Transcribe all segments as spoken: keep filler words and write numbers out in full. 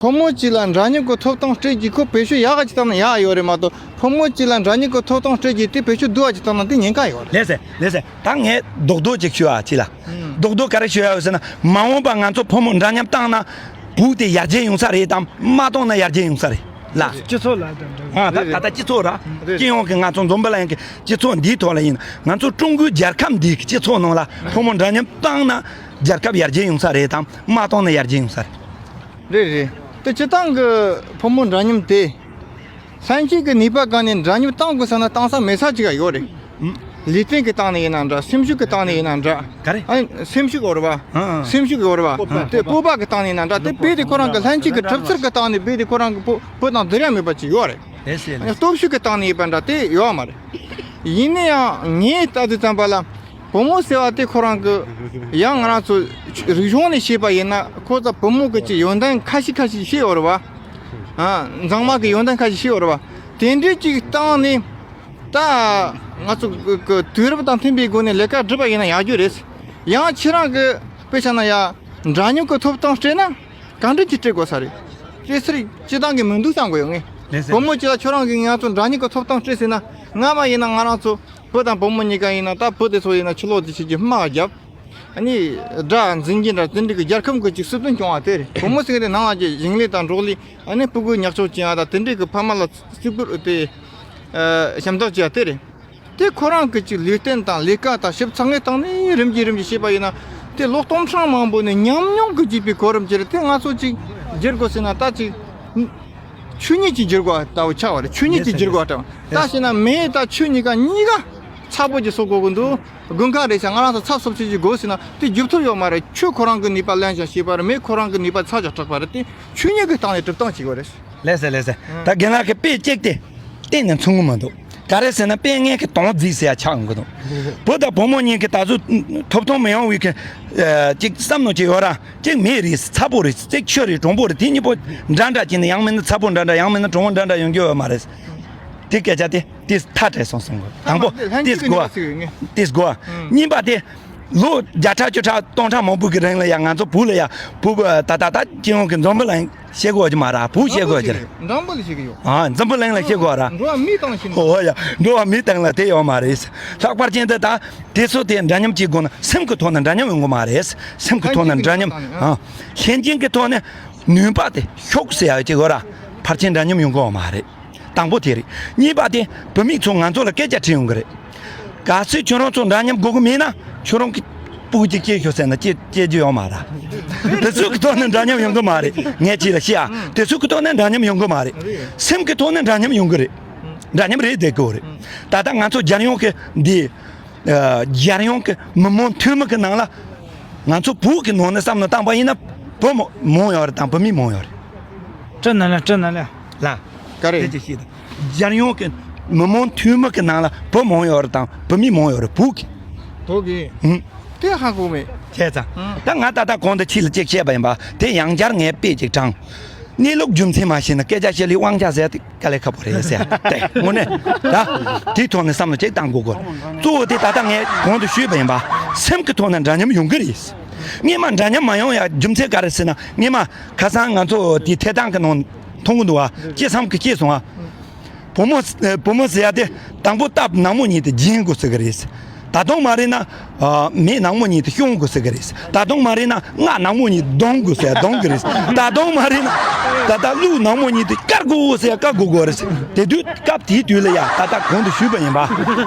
ཕོ་མོ་གཅིག་ལ་འདྲ་མཉམ་གྱི་ཐོབ་ཐང་སྤྲད་རྒྱུ་ཁོ་བེད་སྤྱོད་ཡག་ག་ཅིག་བཏང་ན་ཡག་ཡོད་རེད་མ་གཏོགས། ཕོ་མོ་གཅིག་ལ་འདྲ་མཉམ་གྱི་ཐོབ་ཐང་སྤྲད་རྒྱུ་དེ་བེད་སྤྱོད་སྡུག་ག་ཅིག་བཏང་ན་དེ་ཉེན་ཁ་ཡོད་རེད། ལགས་སེ་ལགས་སེ། ད་ངས་རྡོག་རྡོག་ཅིག་ཞུ་ཨ་ཅི་ལ། ཨང་། རྡོག་རྡོག་ག་རེ་ཞུ་ཡ་ཡོད་ཟེར་ན། མ་འོངས་པ་ང་ཚོ་ཕོ་མོ་འདྲ་མཉམ་བཏང་ན་བུ་དེ་ཡར་རྒྱས་ཡོང་ས་རེད་དམ། མ་བཏང་ན་ཡར་རྒྱས་ཡོང་ས་རེད་ལ། སྤྱི་ཚོགས་ལ་དང་འདྲ། ཨ་ད་རེད་ད་ལྟ་སྤྱི་ཚོགས་ར། རེད། སྤྱི་ཡོངས་ཀྱི་ང་ཚོ་འཛམ་བུ་གླིང་གི་སྤྱི་ཚོགས་འདིའི་ཐོག་ལ་ཡིན་ན། ང་ཚོ་ཀྲུང་གོའི་རྒྱལ་ཁབ་འདིའི་སྤྱི་ཚོགས་ནང་ལ་ཕོ་མོ་འདྲ་མཉམ་བཏང་ན་རྒྱལ་ཁབ་ཡར་རྒྱས་ཡོང་ས་རེད་དམ། མ་བཏང་ན་ཡར་རྒྱས་ཡོང་ས་རེད། རེད་རེད། དེ་སྤྱིར་བཏང་གི་ཕོ་མོ་འདྲ་མཉམ་དེ། ལྷན་སྐྱེས་ཀྱི་ནུས་པ་གང་ནས་འདྲ་མཉམ་བཏང་དགོས་ཟེར་ན་བཏང་ས་མེད་ས་ཅིག་ཡོད་རེད། ཨང་། ལུས་རྟེན་གྱི་སྟེང་ནས་ཡིན་ན་འདྲ། སེམས་ཤུགས་ཀྱི་སྟེང་ནས་ཡིན་ན་འདྲ། ག་རེ། ཨ་ནི་སེམས་ཤུགས་ཡོད་རེད་བ། ཨང་ཨང་། སེམས་ཤུགས་ཡོད་རེད་བ། སྤོབས་པ། དེ་སྤོབས་པ་གི་སྟེང་ནས་ཡིན་ན་འདྲ། དེ་རྦད་དེ་ཁོ་རང་གི་ལྷན་སྐྱེས་ཀྱི་གྲུབ་ཚུལ་གྱི་སྟེང་ནས་རྦད་དེ་ཁོ་རང་གི་བུ་བུ་དང་བསྡུར་ཡ་མེད་པ་ཅིག་ཡོད་རེད། ལགས་སེ་ལགས་སེ། སྟོབས་ཤུགས་ཀྱི་སྟེང་ནས་ཡིན་པ་འདྲ་དེ་ཡོད་མ་རེད། ཡིན་ན་ཡང་ངས་ལྟ་དུས་ཙམ་པ་ལ། བུ་མོ་ཟེར་བ་དེ་ཁོ་རང་གི། ཡང་ང་རང་ཚོ་རིག་གཞུང་ནས་བཤད་པ་ཡིན་ན། ཁོ་ཚོ་བུ་མོ་གི་ཅིག་ཡོན་ཏན་ཁ་ཤས་ཁ་ཤས་ཤེས་ཡོད་རེད་བ། ཨ། མཛངས་མ་གི་ཡོན་ཏན་ཁ་ཤས་ཤེས་ཡོད་རེད་བ། དེ་འདྲའི་ཅིག་བཏང་ནས། ད་ང་ཚོ་གི་གི་དུས་རབས་དང་མཐུན་པའི་སྒོ་ནས་ལས་ཀ་སྒྲུབ་པ་ཡིན་ན་ཡག་རྒྱུ་རེད། ཡང་ཁྱེད་རང་གི་དཔེ་ཆ་ན་ཡ། འདྲ་མཉམ་གྱི་ཐོབ་ཐང་སྤྲད་ན་གང་འདྲ་ཅིག་སྤྲད་དགོས་ས་རེད། སྤྲད་ས་རེད་སྤྱི་བཏང་གི་མི་འདུག་བསམ་གི་ཡོད་ངས། ལགས་སེ། བུ་མོ་གཅིག་ལ་ཁྱོད་རང་གིས་ང་ཚོ་འདྲ་མཉམ་གྱི་ཐོབ་ཐང་སྤྲད་ཟེར་ན། སྔ་མ་ཡིན་ན་ང་རང་ཚོ་བུ་དང་བུ་མོ་གཉིས་ཀ་ཡིན་ན། ད་བུ་དེ་ཚོ་ཡིན་ན་ཕྱི་ལོགས་དེ་བྱེད་ཀྱི་དམག་རྒྱབ། ཨ་ནི་དགྲ་འཛིང་གི་འདྲ། དེ་འདྲ་གི་རྒྱལ་ཁམས་གི་ཅིག་སྲིད་དོན་སྐྱོང་བ་དེ་རེད། བུ་མོ་ཟེར་གི་དེ་ནང་ལ་ཅིག་ཞིང་ལས་དང་འབྲོག་ལས། ཨ་ནི་སྤུ་གུ་ཉག་ཆོག་བྱེད་ཡ་དང་། དེ་འདྲ་གི་ཕ་མ་ལ་བརྩི་བཀུར་དེ། ཨ། ཞབས་འདེགས་བྱེད་ཡ་དེ་རེད། དེ་ཁོ་རང་གི་ཅིག་ལུས་རྟེན་དང་ལས་ཀ་དང་ཞིབ་ཚགས་ངེས་བཏང་ནས་རིམ་གྱིས་རིམ་གྱིས་བྱས་པ་ཡིན་ན། དེ་ལོ་སྟོང་ཕྲག་མང་པོ་ནས་ཉམས་མྱོང་གིས་བརྒྱུད་པའི་གོ་རིམ་ཅིག་རེད། དེ་ང་ཚོ་ཅིག་བསྒྱུར་དགོས་ཟེར་ན་ད་ཅིག་ཆོས་ཉིད་ཀྱིས་བསྒྱུར་དགོས་པ་ལྟ་བུ་ཆགས་པ་རེད། ཆོས་ཉིད་ཀྱིས་བསྒྱུར་དགོས་པ་ལྟ་བུ། ད་བྱས་ན་མེ་དང་ཆུ་གཉིས་ཀ་གཉིས་ཀ་ཚ་པོ་ཅིག་བཟོ་དགོས་ཀྱི་འདུག་དགུན་ཁ་རེད་ཤག་ང་རང་ཚོ་ཚ་སོབ་ཆེ་ཅིག་དགོས་ཟེར་ན་དེ་རྒྱུག་ཐུབ་ཡོད་མ་རེད། ཆུ་ཁོ་རང་གི་ནུས་པ་ལེན་ཞིང་བྱས་པ་རེད། མེ་ཁོ་རང་གི་ནུས་པ་ཚ་ཞིང་དྲག་པ་རེད། དེ་ཆོས་ཉིད་ཀྱི་སྟེང་ནས་སྒྲུབ་སྟངས་བྱེད་དགོས་རེད། ལགས་སེ་ལགས་སེ། ཨང་། ད་རྒན་ལགས་ཀྱི་དཔེ་གཅིག་དེ་གཏན་ནས་མཚུངས་ཀྱི་མི་འདུག་ག་རེ་ཟེར་ན་དཔེ་ངན་གྱི་དོང་རྫིག་ཟེར་ཡ་ཆགས་ཡོང་གི་འདུག་བུ་དང་བུ་མོ་གཉིས་ཀྱི་ད་གཟོད་ཐོབ་ཐང་མི་ཡོང་བའི་གི། ཨ། གཅིག་བསམ་མནོ་ཅིག་ཡོད་ར། གཅིག་མེ་རེད། ཚ་པོ་རེད། གཅིག་ཆུ་རེད། གྲུང་པོ་རེད། དེ་གཉིས་པོ་འདྲ་འདྲ་བྱས་ནས་ཡང་མིན་ན་ཚ་པོ་འདྲ་འདྲ། ཡང་མིན་ན་གྲུང་པོ་འདྲ་འདྲ་ཡོང་རྒྱུ་ཡོད་མ་རེད། དེ་སྐད་ཆ་དེ་དེ་ཐག་བྲལ་སོང་གསུང་གི། དང་པོ་དེ་དེ་ལྷན་སྐྱེས་ཀྱི་གོ་ནུས་པ་ཟེར་གི་ཡོད་ངས། དེ་གོ། ཨང་། གཉིས་པ་དེ། ལོ་བརྒྱ་ཕྲག་བཅུ་ཕྲག་སྟོང་ཕྲག་མང་པོ་གི་རིང་ལ་ཡ་ང་ཚོ་བོད་ལ་ཡ། བོད་པ་ད་ད་ད་སྤྱི་ཡོངས་ཀྱི་འཛམ་བུ་གླིང་བཤད་དགོས་ཀྱི་མ་རེད། བོད་བཤད་དགོས་ཀྱི་རེད། འཛམ་བུ་ལ་བཤད་ཀྱི་ཡོད། ཨ། འཛམ་བུ་གླིང་ལ་བཤད་དགོས་ར། འགྲོ་བ་མིའི་སྟེང་ལ་བཤད་ན། ཨོ་ཡ། འགྲོ་བ་མིའི་སྟེང་ལ་དེ་ཡོད་མ་རེད། ལྷག་པར་ཅན་དུ་ད་དེ་ཚོ་དེ་འདྲ་མཉམ་བྱེད་དགོས་ན་སེམས་ཀྱི་ཐོག་ནས་འདྲ་མཉམ་ཡོང་གི་མ་རེད། སེམས་ཀྱི་ཐོག་ནས་འདྲ་མཉམ། ཨ། ལྷན་སྐྱེས་ཀྱི་ཐོག་ནས་ནུས་པ་དེ་ཤུགས་ཟེར་ཡ་ཅིག་ཡོད་ར། ཕལ་ཆེར་འདྲ་མཉམ་ཡོང་གི་ཡོད་མ་རེད། དང་པོ་དེ་རེད། གཉིས་པ་དེ་བུད་མེད་ཚོ་ང་ཚོ་ལ་སྐད་ཆ་དྲིས་ཡོང་གི་རེད། གལ་སྲིད་ཁྱོད་རང་ཚོ་འདྲ་མཉམ་དགོས་ཀྱི་མེད་ན་ཁྱོད་རང་གི་སྤུ་གུ་གཅིག་སྐྱེས་ཤོག་ཟེར་ན་སྐྱེ་སྐྱེ་རྒྱུ་ཡོད་མ་རེད། དེ་ཚོ་གི་ཐོག་ནས་འདྲ་མཉམ་ཡོང་གི་མ་རེད། ངས་ཁྱེད་ལ་བཤད་ཨ། དེ་ཚོ་གི་ཐོག་ནས་འདྲ་མཉམ་ཡོང་གི་མ་རེད། སེམས་ཀྱི་ཐོག་ནས་འདྲ་མཉམ་ཡོང་གི་རེད། འདྲ་མཉམ་རེད་བསྡད་དགོས་རེད། ད་ལྟ་ང་ཚོ་རྒྱལ་ཡོངས་ཀྱི་འདི། ཨ། རྒྱལ་ཡོངས་ཀྱི་མི་མང་འཐུས་མི་གི་ནང་ལ། ང་ཚོ་བོད་ཀྱི་ནང་ནས་བསམ་བློ་བཏང་པ་ཡིན་ན་བུ་མོ་མང་ཡོད་རེད་དང་བུད་མེད་མང་ཡོད་རེད། སྤྲིན་ནང་ལ་སྤྲིན་ནང་ལ། ལ། ག་རེ། དེ་ཅི་ཞིག་དང་། རྒྱལ་ཡོངས་ཀྱི་མི་མང་འཐུས་མི་གི་ནང་ལ་བུ་མང་ཡོད་རེད་དང་བུད་མེད་མང་ཡོད་རེད། བོད་ཀྱི། བོད་ཀྱི། ཧུམ། དེ་ཧ་གོ་མེད། བྱས་ཙང་། ཧུམ། ད་ང་ད་ལྟ་གོང་དུ་ཁྱེད་ལ་ཅིག་བཤད་པ་ཡིན་པ་དེ་ཡང་བསྐྱར་ངས་དཔེ་ཅིག་དྲངས། གནས་ལུགས་རྒྱུ་མཚན་མ་ཤེས་ན་སྐད་ཆ་བཤད་ལས་དབང་ཆ་ཟེར་ཏེ། དཀའ་ལས་ཁག་པོ་རེད་ཟེར་ཏེ་དངོས་གནས་ད་དེའི་ཐོག་ནས་བསམ་བློ་ཅིག་བཏང་དགོས་གོ། གཙོ་བོ་དེ་ད་ལྟ་ངས་གོང་དུ་ཞུས་པ་ཡིན་པ། སེམས་ཀྱི་ཐོག་ནས་འདྲ་མཉམ་ཡོང་གི་རེད། སྔས་མ་འདྲ་མཉམ་མ་ཡོང་ཡ་རྒྱུ་མཚན་ག་རེ་ཟེར་ན། སྔས་མ་ཁ་སང་ང་ཚོ་དེ་ཐད་གཏོང་གི་ནང་མཐོང་གི་འདུག་བ། སྐྱེས་བསམ་གི་སྐྱེས་སོང་བ། བུ་མོ་བུ་མོ་ཟེར་ཡ་དེ་དང་པོ་སྟབས་ནག་མོ་ཉིད་དུ་བརྒྱན་དགོས་ཟེར་གི་རེད། ད་དུང་མ་རེད་ན། ཨ། མིག་ནག་མོ་ཉིད་དུ་ཤོང་དགོས་ཟེར་གི་རེད། ད་དུང་མ་རེད་ན་སྔ་ནག་མོ་ཉིད་གདོང་དགོས་ཟེར་གདོང་གི་རེད། ད་དུང་མ་རེད་ན་ད་ལྟ་ཀླུ་ནག་མོ་ཉིད་དུ་དཀར་དགོས་ཟེར་དཀར་དགོས་དགོས་རེད། དེ་དུས་སྐབས་དེའི་དུས་ལ་ཡ་ད་ལྟ་གོང་དུ་ཞུས་པ་ཡིན་པ།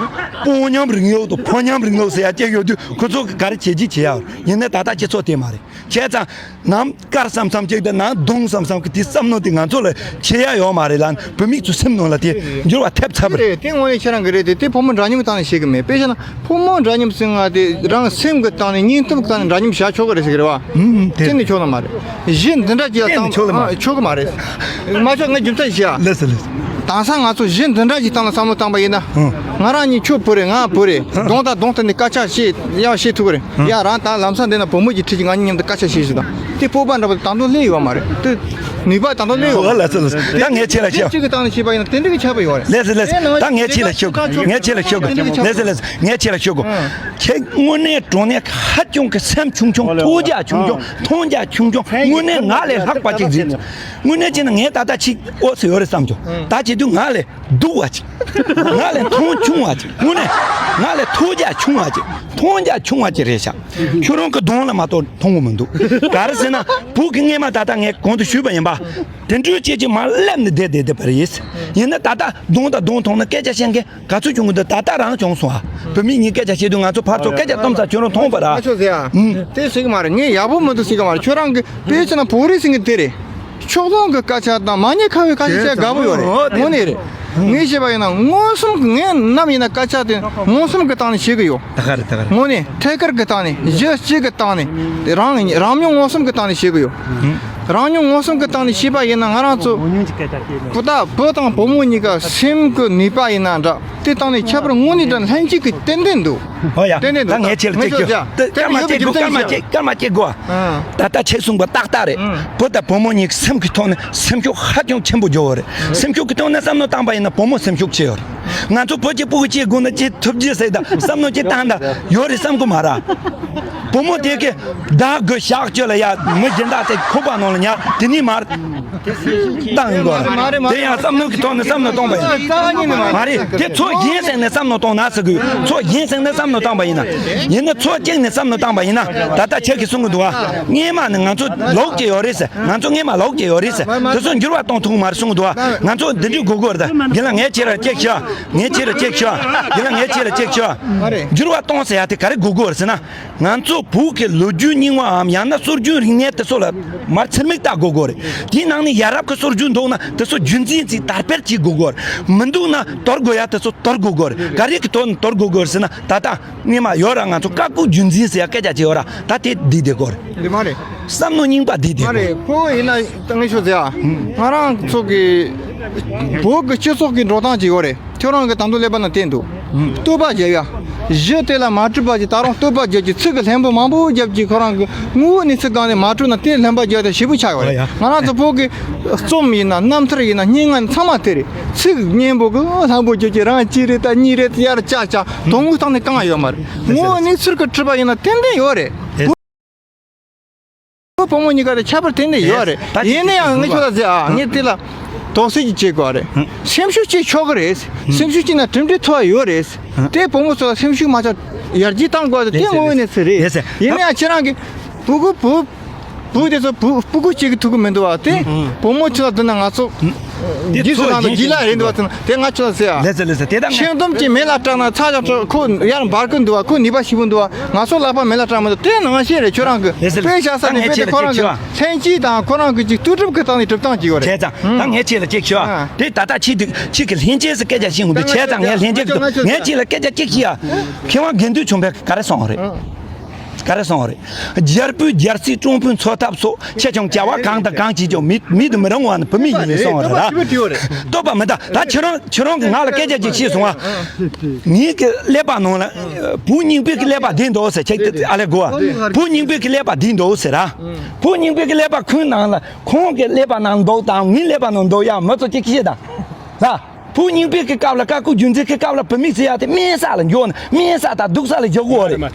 སྤུན་མཉམ་རིང་ལུགས་དང་ཕོ་མཉམ་རིང་ལུགས་ཟེར་ཡ་སྐྱེ་ཡོད་དུས་ཁོ་ཚོ་གི་ག་རེ་བྱེད་ཀྱི་བྱེད་ཡ་ཡིན་ནའི་ད་ལྟ་སྤྱི་ཚོགས་དེ་མ་རེད། བྱས་ཙང་ནམ། དཀར་བསམ་བསམ་གཅིག་དང་ནང་གདོང་བསམ་བསམ་གི་དེ་བསམ་མནོ་དེ་ང་ཚོ་ལ་བྱེད་ཡ་ཡོད་མ་རེད་ལ། བུད་མེད་ཚོ་སེམས་ནང་ལ་དེ་འགྱུར་བ་ཐེབས་ཚར་བ་རེད། དེ་དངོས་གནས་ཁྱེད་རང་གི་རེད་དེ། དེ་ཕོ་མོ་འདྲ་མཉམ་གི་སྟེང་ནས་བཤད་གི་མེད། དཔེ་བཞག་ན་ཕོ་མོ་འདྲ་མཉམ་ཟེར་ང་དེ་རང་སེམས་གི་སྟེང་ནས་སྙིང་སྟོབས་གི་སྟེང་ནས་འདྲ་མཉམ་བྱ་ཆོག་གི་རེད་ཟེར་གི་རེད་བ། ཨུམ། དེ་གཏན་ནས་ཆོག་ནི་མ་རེད། གཞི་འདི་འདྲ་ཅིག་ལ་གཏན་ནས་བཏང་ཆོག་ནི་མ་རེད། ཨ། ཆོག་གི་མ་རེད། མ་ཆོག་ངས་རྒྱུ་མཚན་ཞུ་ཡ། ལགས་སོ་ལགས་སོ། དེང་སང་ང་ཚོ་གཞི་འདི་འདྲ་ཅིག་སྟེང་ལ་བསམ་བློ་བཏང་པ་ཡིན་ན། ཨུམ། ང་རང་གཉིས་ཁྱོད་བུ་རེད་ང་བུ་རེད། ཨུམ། གདོང་དང་གདོང་ཐད་ནས་སྐད་ཆ་བཤད་ཡ་བཤད་ཐུབ་གི་རེད། ཡ་རང་ད་ལམ་སང་འདི་ན་བུ་མོ་གཅིག་ཁྲིད་ཀྱི་ང་གཉིས་མཉམ་དུ་སྐད་ཆ་བཤད་ཞིག་དང་། དེ་སྤོབས་པ་འདྲ་པོ་ད་དུང་སླེབས་ཡོད་མ་རེད་དེ། ནུས་པ་དང་དུ་ལས་ཡོད། ཨོ་ལགས་སོ་ལགས་སོ། ད་ངས་ཁྱེད་ལ་ཞུ། གཅིག་གི་སྟེང་ནས་བྱས་པ་ཡིན་ན་དེ་འདྲ་གི་ཁྱབ་པ་ཡོད་རེད། ལགས་སོ་ལགས་སོ། ད་ངས་ཁྱེད་ལ་ཞུ་དགོས། ངས་ཁྱེད་ལ་ཞུ་དགོས། ལགས་སོ་ལགས་སོ། ངས་ཁྱེད་ལ་ཞུ་དགོས། ཁྱེད་དངོས་གནས་དྲང་གནས་ཧ་ཅང་གི་སེམས་ཆུང་ཆུང་། ཐུགས་རྒྱ་ཆུང་ཆུང་། མཐོང་རྒྱ་ཆུང་ཆུང་། དངོས་གནས་ང་ལས་ལྷག་པ་ཅིག་ཟིན། དངོས་གནས་བྱས་ན་ངས་ད་ལྟ་ཅིག་ཨོ་ཙི་ཡོད་རེད་བསམ་བྱུང་། ད་བྱེད་དུས་ང་ལས་སྡུག་པ་ཅིག་ང་ལས་མཐོང་ཆུང་བ་ཅིག་དངོས་གནས་ང་ལས་ཐུགས་རྒྱ་ཆུང་བ་ཅིག་མཐོང་རྒྱ་ཆུང་བ་ཅིག་རེད་ཤག་ཁྱོད་རང་གི་གདོང་ལ་མ་གཏོགས་མཐོང་གི་མི་འདུག་ག་རེ་ཟེར་ན། བུ་གི་སྔས་མ་ད་ལྟ་ངས་གོང་དུ་ཞུས་པ་ཡིན་པ། དེ་འདྲའི་སྐད་ཆ་མར་སླེབས་ནས་བསྡད་བསྡད་བསྡད་པ་རེད། ཡིན་ན་ད་ལྟ་གདོང་དང་གདོང་མཐོང་ན་སྐད་ཆ་བཤད་མཁན་ག་ཚོད་བྱུང་གི་འདུག་ད་ལྟ་རང་བྱུང་སོང་ཨ། བུད་མེད་གཉིས་སྐད་ཆ་བཤད་དུས་ང་ཚོ་ཕར་ཚུར་སྐད་ཆ་གཏོང་ས་ཁྱོད་རང་མཐོང་པ་ར། ཨ་ཆོག་ཟེར་ཨ། ཨུམ། དེ་ཟེར་གི་མ་རེད། ངས་ཡག་པོ་མི་འདུག་ཟེར་གི་མ་རེད། ཁྱོད་རང་གི་དཔེ་ཆ་ན་བོད་རིགས་ཟེར་གི་དེ་རེད། ཕྱོགས་གླང་གི་སྐད་ཆ་དང་མ་ཉེས་ཁ་བའི་སྐད་ཆ་བཤད་དགའ་པོ་ཡོད་རེད། དངོས་གནས་རེད། ངས་བཤད་པ་ཡིན་ན་མངོན་སུམ་གྱི། ངས་ནམ་ཡིན་ན་སྐད་ཆ་དེ་མངོན་སུམ་གྱི་སྟེང་ནས་བཤད་གི་ཡོད། ད་ག་རེད་ད་ག་རེད། དངོས་གནས་ཐད་ཀར་གྱི་སྟེང་ནས། གཞི་གཅིག་གི་སྟེང་ནས། རང་རང་མྱོང་མངོན་སུམ་གྱི་སྟེང་ནས་བཤད་གི་ཡོད། རང་མྱོང་མངོན་སུམ་གྱི་སྟེང་ནས་བཤད་པ་ཡིན་ན། ང་རང་ཚོ་བུ་ད་བུ་དང་བུ་མོ་གཉིས་ཀ་སེམས་ཀྱི་ནུས་པ་ཡིན་ན་འདྲ། དེ་སྟེང་ནས་ཁྱད་པར་དངོས་གནས་དྲང་ལྷན་སྐྱེས་ཀྱི་ཏན་ཏན་འདུག་ཨོ་ཡ། ཏན་ཏན་ད་འདུག་ངས་ཁྱེད་ལ་ངས་ཅིག་ཞུ། ཞུ་ད་སྐར་མ་སྐར་མ་གཅིག་སྐར་མ་གཅིག་སྐར་མ་གཅིག་དགོས། ཨ། ད་ལྟ་ཁྱེད་གསུངས་པ་ཏག་ཏག་རེད། ཨ། བུ་དང་བུ་མོ་གཉིས་སེམས་ཀྱི་ཐོག་ནས་སེམས་ཤུགས་ཧ་ཅང་ཆེན་པོ་འཇོག་གི་རེད། སེམས་ཤུགས་ཀྱི་ཐོག་ནས་བསམ་བློ་བཏང་པ་ཡིན་ན་བུ་མོ་སེམས་ཤུགས་ཆེ་བ་རེད། ང་ཚོ་བུ་གཅིག་སྤུ་གུ་གཅིག་དགོས་ན་ཅི་ཐུབ་ཀྱི་ཟེར། ད་བསམ་བློ་ཅི་བཏང་ད་ཡོད་རེད་བསམ་གི་མ་རེད། བུ་མོ་དེ་གི་ད་དགོས་ཞག་གཅོད་ལ་ཡ་མི་སྦྱིན་བདག་དེ་ཁོག་པ་ནང་ལ་ཉར་དེ་ནས་མར་བཏང་ཡིན་དགོས། དེ་ཡང་བསམ་བློ་གི་ཐོག་ནས་བསམ་བློ་གཏོང་པ་ཡིན། མ་རེད། དེ་ཚོ་ཡིན་ཟེར་ནས་བསམ་བློ་གཏོང་ན་ཟེར་དགོས། ཚོ་ཡིན་ཟེར་ནས་བསམ་བློ་བཏང་པ་ཡིན་ན། ཡིན་ན་ཚོ་གཅིག་ནས་བསམ་བློ་བཏང་པ་ཡིན་ན། ད་ལྟ་ཁྱེད་ཀྱིས་གསུང་གི་འདུག་ཨ། སྔས་མ་ནས་ང་ཚོ་ལོག་གི་ཡོད་རེད་ཟེར། ང་ཚོ་སྔས་མ་ལོག་གི་ཡོད་རེད་ཟེར། དེ་ཚོ་འགྱུར་བ་གཏོང་ཐུབ་མ་རེད་གསུང་གི་འདུག་ཨ། ང་ཚོ་འདི་འདྲའི་དགོས་དགོས་རེད། ད་རྒན་ལགས་ངས་ཁྱེད་ལ་གཅིག་ཞུ། ངས་ཁྱེད་ལ་གཅིག་ཞུ། རྒན་ལགས་ངས་ཁྱེད་ལ་གཅིག་ཞུ། འགྱུར་བ་གཏོང་ཟེར་ཡ་དེ་ག་རེ་དགོས་དགོས་རེད་ཟེར་ན། ང་ཚོ་བོད་ཀྱི་ལོ་རྒྱུས་རྙིང་བའམ་ཡང་ན་སྲོལ་རྒྱུན་རིག་གནས་དེ་ཚོ་ལ་མར་ཚུར་མིག་ལྟ་དགོས་དགོས་རེད། དེའི་ནང་ནས་ཡ་རབས་ཀྱི་སྲོལ་རྒྱུན་འདུག་ན་དེ་ཚོ་རྒྱུན་འཛིན་ཅིག་དར་སྤེལ་བྱེད་དགོས་དགོས་རེད། མི་འདུག་ན་དོར་དགོས་ཡ་དེ་ཚོ་དོར་དགོས་དགོས་རེད། ག་རེ་གི་ཐོག་ནས་དོར་དགོས་དགོས་རེད་ཟེར་ན། ད་ལྟ་སྔས་མ་ཡོད་ར། ང་ཚོ་བཀའ་བཀོད་རྒྱུན་འཛིན་ཟེར་ཡ་སྐད་ཆ་ཅིག་ཡོད་ར། ད་དེ་བསྡད་བསྡད་དགོས་རེད། འདི་མ་རེད། བསམ་བློ་རྙིང་པ་བསྡད་བསྡད་མ་དགོས་རེད། ཁོ་ཡིན་ན་ད་ངས་ཤོད་ཟེར་ཨ། ང་རང་ཚོ་གི་བོད་ཀྱི་སྤྱི་ཚོགས་ཀྱི་འགྲོ་སྟངས་ཅིག་ཡོད་རེད། ཁྱོད་རང་གིས་ད་དུང་ཀླད་པ་ན་བསྟན་འདུག་བསྟོད་པ་རྒྱབ་ཡ། གཞི་དེ་ལ་མ་གྲུབ་པ་ཅིག་ད་རུང་བསྟོད་པ་རྒྱབ་ཀྱི། ཚིག་གི་ལྷན་པོ་མང་པོ་རྒྱབ་ཀྱི། ཁོ་རང་གི་དངོས་པོ་གནས་ཚུལ་སྒང་ནས་མ་གྲུབ་ན་དེ་ལྷན་པ་རྒྱབ་དེ་ཞེ་པོ་ཆགས་ཡོད་རེད། ང་རང་ཚོ་བོད་ཀྱི་རྩོམ་ཡིན་ན་རྣམ་ཐར་ཡིན་ན་སྙན་ངག་ཚང་མ་དེ་རེད། ཚིག་སྙན་པོ་གི་ལྷན་པོ་རྒྱབ་ཀྱི། རང་གཅིག་རེད་ད་གཉིས་རེད་ཡར་བཅག་བཅག་དོན་དངོས་སྟེང་ནས་གང་ཡོད་མ་རེད། དངོས་པོ་གནས་ཚུལ་གི་གྲུབ་པ་ཡིན་ན་ཏན་ཏན་ཡོད་རེད། བུ་བུ་མོ་གཉིས་ཀ་དེ་ཁྱད་པར་དེ་འདྲ་ཡོད་རེད། ཡིན་ན་ཡང་ངས་ཁྱོད་ལ་ཟེར་ཨ། ངས་དེ་ལ་དོགས་སེལ་ཅིག་བྱེད་དགོས་རེད། སེམས་ཤུགས་ཅིག་ཆོག་གི་རེད། སེམས་ཤུགས་ཅིག་ན་གྲུབ་འབྲས་ཐོབ་ཡ་ཡོད་རེད། དེ་བུ་མོ་ཚོ་ལ་སེམས་ཤུགས་མ་ཆག་ཡར་རྒྱས་གཏང་དགོས་རེད། དེ་དངོས་ཡོད་གནས་ཚུལ་རེད། ཡིན་ན་ཡང་ཁྱེད་རང་གི་བུ་གུ་བུ་བུ་གུ་གཅིག་གི་ཐུག་གི་མི་འདུག་བ། དེ་བུ་མོ་ཁྱོད་ལ་བསྡུར་ན་ང་ཚོ། དེ་རྗེས་སུ་ཚོ་བཟུང་ནས་རྗེས་ལ་རེད་འདུག་བ་ཚོ་དེ་ང་ཁྱོད་ལ་ཟེར་ཨ། ལེ་ཚེ་ལེ་ཚེ་དེ་དང་ཤིང་དུམ་གྱི་མེ་ལ་སྲེག་ན་ཚ་ཞག་ཁོ་ཡར་འབར་གི་འདུག་བ། ཁོ་ནུས་པ་ཞེ་པོ་འདུག་བ། ང་ཚོ་ལག་པ་མེ་ལ་སྲེག་མི་འདུག་དེ་ནང་བཞིན་རེད། ཁྱོད་རང་གི་ལེ་ཚེ་ལེ་དཔེ་བཞག་ས་ནས་དཔེ་དེ་ཁོ་རང་གི་ལྷན་སྐྱེས་དང་ཁོ་རང་གི་ཅིག་ལྟོས་གྲུབ་ཀྱི་སྟེང་ནས་གྲུབ་སྟངས་ཅིག་ཡོད་རེད། བྱས་ཙང་ད་ངས་ཁྱེད་ལ་ཅིག་ཞུ་ཨ། དེ་ད་ལྟ་ཁྱེད་ཀྱི་ལྷན་སྐྱེས་སུ་སྐད་ཆ་བཤད་འོང་དུས། བྱས་ཙང་ངས་ལྷན་སྐྱེས་ཀྱི་ངས་ཁྱེད་ལ་སྐད་ཆ་ཅིག་བཤད་ཨ། མཁས་དབང་དགེ་འདུན་ཆོས་འཕེལ་ག་རེ་གསུངས་རེད། ག་རེ་གསུངས་རེད། རྒྱལ་པོས་རྒྱལ་སྲིད་སྤྲང་པོས་འཚོ་ཐབས་སོགས། ཆེ་ཆུང་བྱ་བ་གང་དང་གང་བྱེད་ཀྱང་མི་མི་དུ་མི་རུང་བ་ནི་བུད་མེད་ཡིན་ལས་གསུངས་རེད་ར། བསྟོད་པ་མི་འདྲ། ད་ཁྱེད་རང་ཁྱེད་རང་གིས་ང་ལ་སྐད་ཆ་ཅིག་བཤད་སོང་ཨ། ངའི་གི་ཀླད་པ་ནང་ལ་བུ་རྙིང་པའི་གི་ཀླད་པ་བསྡད་འདུག་ཟེར། ཁྱེད་ཀྱི་ཨ་ལས་གོ་བ། བུ་རྙིང་པའི་གི་ཀླད་པ་བསྡད་འདུག་ཟེར་ར། བུ་རྙིང་པའི་གི་ཀླད་པ་ཁོའི་ནང་ལ་ཁོང་གི་ཀླད་པ་ནང་འདུག་དང་ངའི་ཀླད་པ་ནང་འདུག་ཡ་མི་ཚོ་ཅིག་བཤད་དང་ལ། བུ་རྙིང་པའི་གི་སྐབས་ལ་བཀའ་བཀོད་རྒྱུད་འཛིན་གི་སྐབས་ལ་བུད་མེད་ཟེར་ཡ་དེ་དམན་ས་ལ་འཇོག་ནས་དམན་ས་དང་སྡུག་ས་ལ་འཇོག་གི་ཡོད་རེད།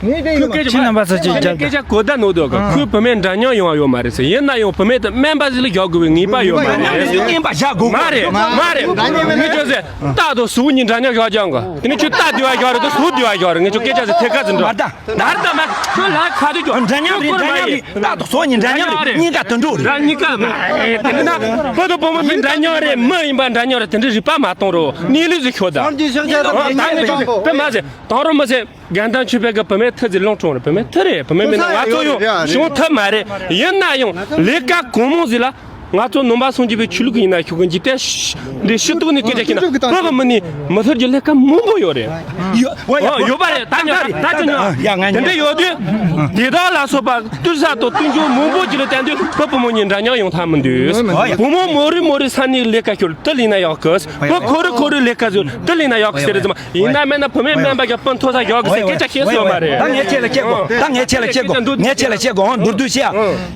ཁྱེད་རྣམ་པ་ཚོ་ཅིག་རྒྱབ། སྐད་ཆ་གོ་བརྡ་ནོར་འདུག་ག་ཁོས་བུད་མེད་འདྲ་མཉམ་ཡོང་བ་ཡོད་མ་རེད་ཟེར། ཡིན་ན་ཡང་བུད་མེད་དེ་དམན་པ་ཞིག་ལ་འཇོག་དགོས་པའི་ངེས་པ་ཡོད་མ་རེད། དམན་པ་བཞག་དགོས། མ་རེད་མ་རེད། ངས་ཁྱོད་ཟེར་རྟ་དང་ཟོག་གཉིས་འདྲ་མཉམ་བཞག་ཀྱང་ག་དེ་ནི་ཁྱོད་རྟ་བདེ་བ་བཞག་རེད་དང་ཟོག་བདེ་བ་བཞག་རེད། ངས་ཁྱོད་སྐད་ཆ་ཟེར་ཐད་ཀ་ཟེར་འགྲོ། མ་རེད་ད། ད་རེད་ད་མ་ཁྱོད་ལ་ཁ་དུ་ཅོ་འདྲ་མཉམ་རེད། འདྲ་མཉམ་རེད། རྟ་དང་ཟོག་གཉིས་འདྲ་མཉམ་རེད། གཉིས་ཀ་དུད་འགྲོ་རེད། རང་གཉིས་ཀ་མ་དེ་ན་བུ་དང་བུ་མོ་གཉིས་འདྲ་མཉམ་རེད། མི་ཡིན་པ་འདྲ་མཉམ་རེད། དེ་འདྲའི་རིག་པ་མ་གཏོང་རོགས། གནས་ལུགས་ཟིག་ཤོད་ད། ད་ནི་ཅོ་ཟེར་དཔེ་མ་ཟེར་དང་རོ་མ་ཟེར། དགེ་འདུན་ཆོས་འཕེལ་གི་བུད་མེད་ཐུ་ཟིག་ལོང་གྲོང་རེད། བུད་མེད་ཐུ་རེད། བུད་མེད་མིན་ན་ང་ཚོ་ཡང་བྱུང་ཐུབ་མ་རེད། ཡིན་ན་ཡང་ལས་ཀ་གང་མང་ཟིག་ལ་ང་ཚོ་ནང་པ་སངས་རྒྱས་པའི་ཆོས་ལུགས་ཡིན་ན་ཤོག་གི་འཇིག་རྟེན་འདི་ཕྱི་ཐོག་ནས་སྐད་ཆ་བཤད་ན་བོད་གི་མི་ནི་མི་ཐུར་གྱི་ལས་ཀ་མང་པོ་ཡོད་རེད། ཡོད་ཡོད་པ་རེད། ད་ཉོ་ད་ཅི་ཉོ་དེ་འདྲ་ཡོད་དུས་དེ་དག་ལ་སོགས་པ་བསྟུན་ས་དང་བསྟུན་རྒྱུ་མང་པོ་ཅིག་ལ་བརྟེན་དུས་བུ་བུ་མོ་གཉིས་འདྲ་མཉམ་ཡོང་ཐབས་མི་འདུག་བུ་མོ་མོ་རེ་མོ་རེ་ས་ནས་ལས་ཀ་ཤོར་དེ་ལས་ན་ཡག་གི། བུ་ཁོ་རེ་ཁོ་རེ་ལས་ཀ་ཟོས་དེ་ལས་ན་ཡག་གི་ཟེར་རེད་ཟེར་མ། ཡིན་ན་མིན་ན་བུད་མེད་དམན་པ་གི་སྤུན་མཐོ་ས་ཡག་གི་ཟེར་སྐད་ཆ་བཤད་སྲོལ་མ་རེད། ད་ངས་ཁྱེད་ལ་བཤད་དགོས། ད་ངས་ཁྱེད་ལ་བཤད་དགོས། ངས་ཁྱེད་ལ་བཤད་དགོས། འོང་མདོར་བསྡུས་བཤད་ཨ།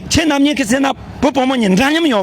ཁྱེད་རྣམ་གཉིས་ཀྱིས་ཟེར་ན་བུ་བུ་མོ་གཉིས་འདྲ་མཉམ་ཡོང་།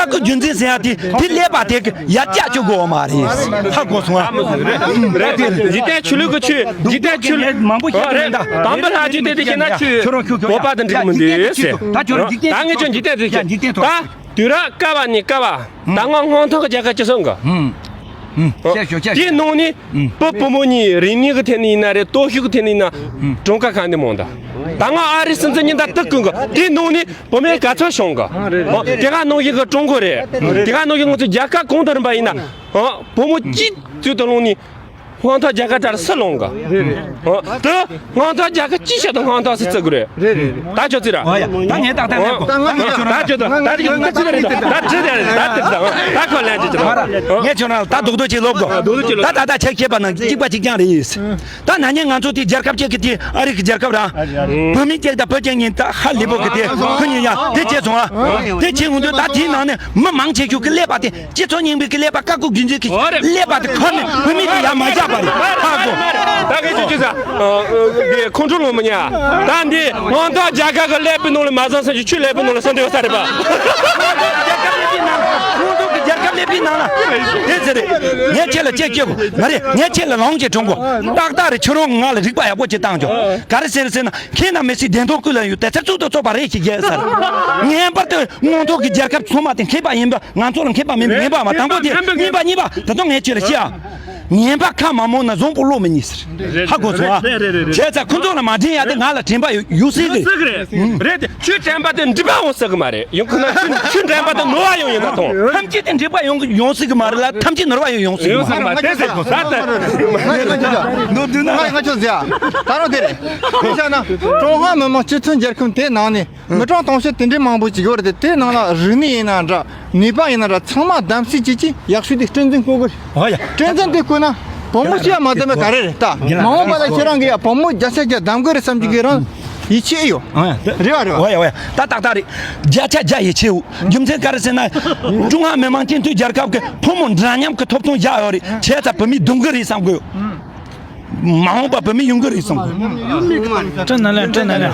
བཀའ་བཀོད་རྒྱུད་འཛིན་ཟེར་ཡ་དེ་དེ་ཀླད་པ་དེ་གི་ཡར་བཀྱག་བཅུག་དགོས་མ་རེད། ཧ་གོ་སོང་ཨ། འཇིག་རྟེན་ཆོས་ལུགས་ཀྱི་ཆོས། འཇིག་རྟེན་ཆོས་ལུགས་མང་པོ་ཞིག་རེད། དམ་པ་ལྷ་ཆོས་དེ་དེ་ཤེས་ན་ཆོས་བོད་པ་དང་འགྲིག་མི་འདུག་ཟེར། ད་ངས་ཁྱོད་འཇིག་རྟེན་རེད་ཀྱང་འཇིག་རྟེན་ཐོག་ད་དུས་རབས་བསྐལ་བ་ནས་བསྐལ་བ། ད་སྔོན་དང་གི་རྒྱལ་ཁབ་ཅི་སོང་གི། ཨུམ། ཨུམ། བཤད་ཤོག་བཤད་དེའི་ཤོག་ནང་ནས། ཨུམ། བུ་བུ་མོ་གཉིས་རིག་གནས་ཀྱི་ཐད་ནས་ཡིན་ན་རེད། སྟོབས་ཤུགས་ཀྱི་ཐད་ནས་ཡིན་ན། ཨུམ། གྲངས་ཀ་གང་ནས་མང་ད། ད་སྔོན་ཨ་རི་སྲིད་འཛིན་གཉིས་ད་དུ་ཀུན་གི་དེའི་ནང་ནས་བུད་མེད་ག་ཚོད་བྱུང་གི། ཨོ་དེ་ག་ནང་བཞིན་གི་ཀྲུང་གོ་རེད། དེ་ག་ནང་བཞིན་ང་ཚོ་རྒྱལ་ཁབ་གང་དུ་རིམ་པ་ཡིན་ན། ཨོ་བུ་མོ་གཅིག་ཚུལ་དུ་ལོང་ནས། དབང་ཐང་རྒྱལ་ཁབ་གྲལ་སུ་ལོང་གི། ཨོ་དུ་དབང་ཐང་རྒྱལ་ཁབ་གཅིག་བྱ་དང་དབང་ཐང་སུ་བརྩི་དགོས་རེད། རེད་རེད་རེད། ད་ཁྱོད་ཚོས་ར། ཨོ་ཡ། ད་ངས་ཏག་ཏག་ལན་གོ། ད་ང་ཁྱོད་རང་ད་ཁྱོད་ད་ད་ཁྱོད་ད་ཅི་རེད། ད་ཅི་རེད། ད་ཁོ་ལན་ཅི་ཅི་རེད། ངས་ཁྱོད་རང་ད་རྡོག་རྡོག་ཅིག་ལོབ་གོ། ད་ད་ད་ཆེ་ཁྱེད་པ་ནང་གཅིག་པ་གཅིག་རྐྱང་རེད། ད་ན་ནིང་ང་ཚོ་དེ་རྒྱལ་ཁབ་ཅིག་གི་དེ་ཨ་རི་གི་རྒྱལ་ཁབ་ར། བོད་མི་ཅིག་དང་བོད་ཅིག་ཉིན་ད་ཧ་ལས་པོ་གི་དེ་ཁོ་གཉིས་ཡང་དེ་བྱས་སོང་ཨ། དེ་བྱས་འོང་དུས་ད་དེའི་ནང་ནས་མི་མང་ཆེ་ཤོས་ཀྱི་ཀླད་པ་དེ། སྤྱི་ཚོགས་རྙིང་པའི་ཀླད་པ་བཀའ་བཀོད་རྒྱུད་འཛིན་གྱི་ཀླད་པ་དེ་ཁོ་ནི་བུད་མེད་དེ་ཡར་མ་བཞག་པ་རེད། ཧ་གོ། ད་གི་ཅི་ཅི་ཟ། འདི་ཁོང་ཁྲོ་ལངས་མི་ཉན། ད་འདི་དབང་ཐང་རྒྱལ་ཁབ་ཀྱི་ཀླད་པའི་ནང་ལ་མ་བཟང་ས་ཅིག་ཆུ་ཀླད་པའི་ནང་ལ་ས་འདི་བ་ས་རེད་པ། ཁོང་ཚོ་གི་རྒྱལ་ཁབ་ཀླད་པའི་ནང་ལ་དེ་ཚེ་རེད། ངས་ཁྱེད་ལ་ཅེས་སྐྱེ་གོ་མ་རེད། ངས་ཁྱེད་ལ་ལོང་ཅེས་དྲང་གོ། ཏག་ཏག་རེད། ཁྱོད་རང་ང་ལ་རིག་པ་ཡག་པོ་ཅིག་བཏང་ཆོག་ག་རེ་ཟེར་ཟེར་ན་ཁྱེད་རྣམས་མི་སྲིད་བདེན་དོན་ཀུན་ལ་ཡོད་དེ་ཚེ་གཙུག་ཏུ་གཙོག་པ་རེད་ཞེས་རྒྱལ་ས་རེད། ངེས་པར་དུ། མངོན་མཐོ་གི་རྒྱལ་ཁབ་ཚང་མ་དེ་མཁས་པ་ཡིན་པ་ང་ཚོ་ལ་མཁས་པ་མིན་པ་མིན་པ་མ་དང་པོ་དེ་གཉིས་པ་གཉིས་པ་ད་དུང་ངས་ཁྱོད་ལ་བཤད་ཨ། ངན་པ་ཁ་མ་མོ་ན་བཟང་པོ་བློ་མི་གཉིས་ཟེར། ཧ་གོ་སོང་ཨ། བྱས་ཙང་ཁོ་ཚོ་ལ་མ་དྲན་ཡ་དེ་ང་ལ་དྲན་པ་ཡོད་ཡོད་སྲིད་གི། སྲིད་གི་རེད། རེད་དེ་ཁྱོད་དྲན་པ་དེ་འགྲིག་པ་ཡོང་སྲིད་གི་མ་རེད། ཡོང་ཁོ་ན་ཁྱོད་ཁྱོད་དྲན་པ་དེ་ནོར་བ་ཡོང་ཡིན་ན་ཐོང་། ཐམས་ཅད་དེ་འགྲིག་པ་ཡོང་ཡོང་སྲིད་གི་མ་རེད་ལ་ཐམས་ཅད་ནོར་བ་ཡོང་ཡོང་སྲིད་གི་མ་རེད། ཡོང་སྲིད་གི་མ་རེད། དེ་ཟེར་གོ་ད་ལྟ། ནོར་འདུག་ན་ང་ང་ཁྱོད་ཟེར་ཨ། ད་རུང་དེ་རེད། ཁྱོད་བྱས་ན་ཀྲུང་ཧྭ་མི་དམངས་སྤྱི་མཐུན་རྒྱལ་ཁབ་དེ་ནང་ནས། མི་གྲངས་དུང་ཕྱུར་དེ་འདྲའི་མང་པོ་ཅིག་ཡོད་རེད་དེ། དེའི་ནང་ལ་རིག་གནས་ཡིན་ན་འདྲ། ནུས་པ་ཡིན་ན་འདྲ། ཚང་མ་གདམ་གསེས་བྱེད་ཀྱི་ཡག་ཤོས་དེ་སྲིད་འཛིན་བསྐོ་དགོས་རེད། ཨོ་ཡ། སྲིད་འཛིན་དེ་བསྐོས་ན་བུ་མོ་གཅིག་ཡང་མ་བདམས་པ་ག་རེ་རེད་ད། རྒན་ལགས། མ་འོངས་པ་ལ་ཁྱེད་རང་གིས་ཡ་བུ་མོ་བརྒྱ་ཆ་བརྒྱ་གདམ་དགོས་རེད་བསམ་གྱི་གི་རང་ཡིད་ཆེས་ཡོད། ཨོ་ཡ། རེད་བ་རེད་བ། ཨོ་ཡ་ཨོ་ཡ། ད་ཏག་ཏག་རེད། བརྒྱ་ཆ་བརྒྱ་ཡིད་ཆེས་ཡོད། རྒྱུ་མཚན་ག་རེ་ཟེར་ན། ཀྲུང་ཧྭ་མི་དམངས་སྤྱི་མཐུན་རྒྱལ་ཁབ་ཀྱི་ཕོ་མོ་འདྲ་མཉམ་གྱི་ཐོབ་ཐང་བཞག་ཡོད་རེད། བྱས་ཙང་བུད་མེད་གདམ་གི་རེད་བསམ་གི་ཡོད། མ་འོངས་པ་བུད་མེད་ཡོང་གི་རེད་གསུངས། སྤྲིན་ནང་ལ་སྤྲིན་ནང་ལ།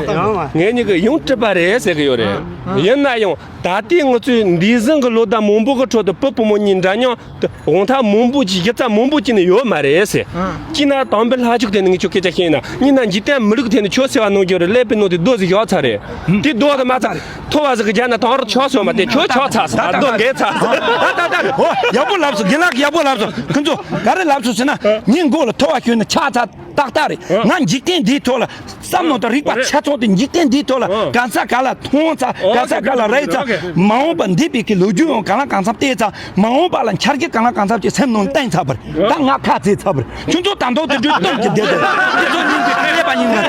ངེད་གཉིས་ཀྱིས་ཡང་སྤྲད་པ་རེད་ཟེར་གི་ཡོད་རེད། ཡིན་ན་ཡང་ད་ལྟའི་ང་ཚོའི་འདས་ཟིན་གྱི་ལོ་ཟླ་མང་པོ་གི་ཁྲོད་དུ་བུ་བུ་མོ་གཉིས་འདྲ་མཉམ་དུ་དབང་ཐང་མང་པོ་ཅིག་གཞི་རྩ་མང་པོ་ཅིག་ནས་ཡོད་མ་རེད་ཟེར། གཅིག་ན་དམ་པའི་ལྷ་ཕྱུག་ཐད་ནས་ངས་ཁྱོད་སྐད་ཆ་བཤད་ན། གཉིས་ན་འཇིག་རྟེན་མི་ལུགས་ཐད་ནས་ཁྱོད་སེམས་པ་ནོར་གྱི་རེད། ཀླད་པའི་ནང་དེ་རྡོ་ཟིག་བཞག་ཚར་རེད། དེ་རྡོ་དེ་མ་ཚར། ཐོ་བ་ཟིག་གི་རྒྱབ་ན་དང་རོ་ཆག་སོང་མ་དེ་ཁྱོད་ཆག་ཚར་ཟེར། རྡོ་འགས་ཚར་ཟེར། ད་ད་ད། ཨོ་ཡག་པོ་ལབ་སོང་། རྒན་ལགས་ཡག་པོ་ལབ་སོང་། ཁོ་ཚོ་ག་རེ་ལབ་སོང་ཟེར་ན། ངའི་མགོ་ལ་ཐོ་བ་གྱོན་ནས་ཆག་ཚར། ཏག་ཏག་རེད། ང་འཇིག་རྟེན་འདིའི་ཐོག་ལ་བསམ་བློ་དང་རིག་པ་ཆ་ཚང་དེ་འཇིག་རྟེན་འདིའི་ཐོག་ལ་གང་ས་ག་ལ་མཐོང་ཚར། གང་ས་ག་ལ་རེག་ཚར། མ་འོངས་པ་འདས་པའི་གི་ལོ་རྒྱུས་ཡང་གང་ལ་གང་འཚམ་བལྟས་ཚར། མ་འོངས་པ་ལ་འཆར་གཞི་གང་ལ་གང་འཚམ་ཅིག་སེམས་ནང་བཏིང་ཚར་བར། ད་ང་ཁ་བརྩེས་ཚར་བར། ཁྱོད་ཚོ་ད་དུང་དེ་འདྲའི་སྟོབས་ཀྱི་བསྡད་དེ། ཁྱོད་ཚོ་སྙིང་གི་ཀླད་པ་ཡིན་ན།